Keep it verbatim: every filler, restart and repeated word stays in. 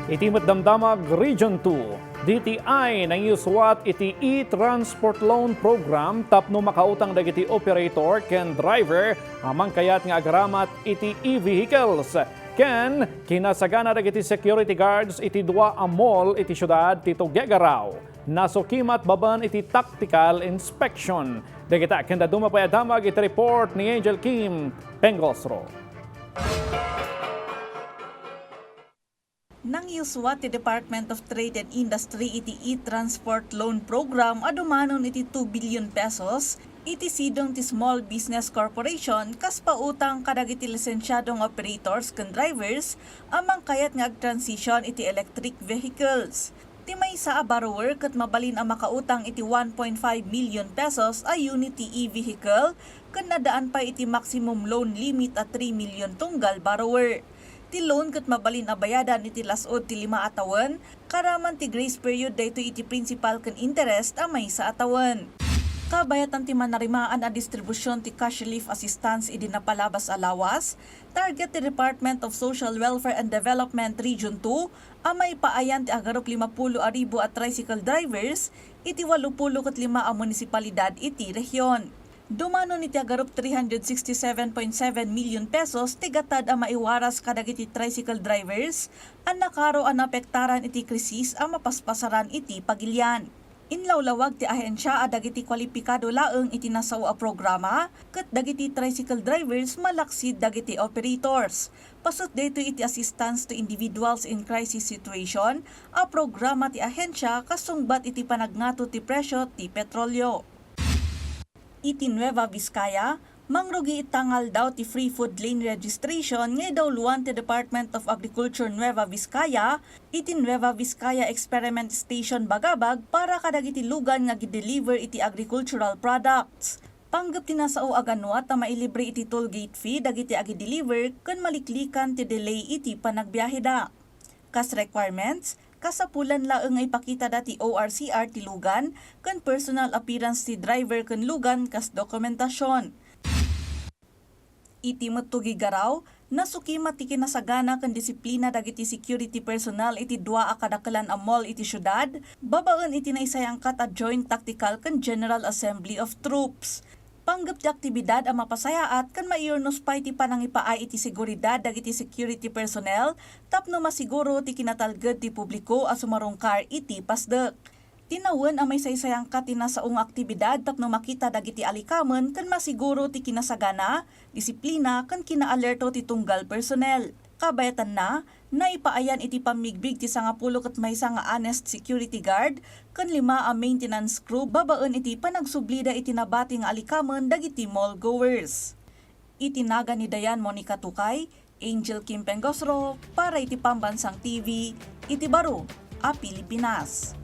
Iti met damdamag Region two, D T I nangiusuat iti e-transport loan program tapno makautang dagiti operator ken driver a mangkayat nga agaramat iti e-vehicles. Ken kinasagana dagiti security guards iti dua a mall iti siudad ti Tuguegarao. Nasukimat babaen iti tactical inspection. Dagita ken dadduma pay a damag iti report ni Angel Kim Pengosro. Nangiusuat ti Department of Trade and Industry iti e-transport loan program a dumanon iti two billion pesos iti sidong ti Small Business Corporation kas pautang kadagiti lisensiado nga operators ken drivers a mangkayat nga agtransition iti electric vehicles. Ti maysa a borrower ket mabalin a makautang iti one point five million pesos a unity e-vehicle ken nadaan pay iti maximum loan limit a three million tunggal borrower. Ti loan ket mabalin a bayadan iti las-ud ti lima a tawen, karaman ti grace period daytoy iti principal ken interest a maysa a tawen. Kabayatan ti manarimaan a distribusion ti cash relief assistance idi napalabas a lawas, target ti Department of Social Welfare and Development Region two a maipaayan ti agarup lima pulo a ribu a tricycle drivers iti walo pulo ket lima a munisipalidad iti rehion. Dumanon iti agarup three hundred sixty-seven point seven million pesos ti gatad a maiwaras kadagiti tricycle drivers a nakaro a naapektaran iti krisis a mapaspasaran iti pagilian. Inlawlawag ti ahensia a dagiti kualipikado laeng iti nasao a programa ket dagiti tricycle drivers malaksid dagiti operators. Paset daytoy iti Assistance to Individuals in Crisis Situation a programa ti ahensia kasungbat iti panagngato ti presio ti petrolio. Iti Nueva Vizcaya, mangrugi ita nga aldaw ti free food lane registration nga idawluan ti Department of Agriculture Nueva Vizcaya iti Nueva Vizcaya Experiment Station Bagabag para kadagiti lugan nga agideliver iti agricultural products. Panggep ti nasao a ganuat a mailibre iti toll gate fee dagiti agideliver ken maliklikan ti delay iti panagbiaheda. Kas requirements, kasapulan laeng nga ipakitada ti O R C R ti lugan ken personal appearance ti driver ken lugan kas dokumentasion. Iti met Tuguegarao, nasukimat ti kinasagana ken disiplina dagiti security personnel iti dua a kadakelan a mall iti siudad, babaen iti naisayangkat a Joint Tactical ken General Assembly of Troops. Panggep ti aktibidad a mapasayaat ken maiyurnos pay ti panangipaay iti seguridad dagiti security personnel tapno masiguro ti kinatalged ti publiko a sumarungkar iti pasdek. Tinawen a maisaysayan ket ti nasao nga aktibidad tapno makita dagiti alikamen ken masiguro ti kinasagana, disiplina, ken kinaalerto ti tunggal personnel. Kabayatanna, naipaayan iti pammigbig ti sangapulo ket maysa nga honest security guard ken lima a maintenance crew babaen iti panagsublida iti nabati nga alikamen dagiti mall goers. Iti nagan ni Dayan Monica Tukay, Angel Kim Pengosro para iti Pambansang T V iti baro a Pilipinas.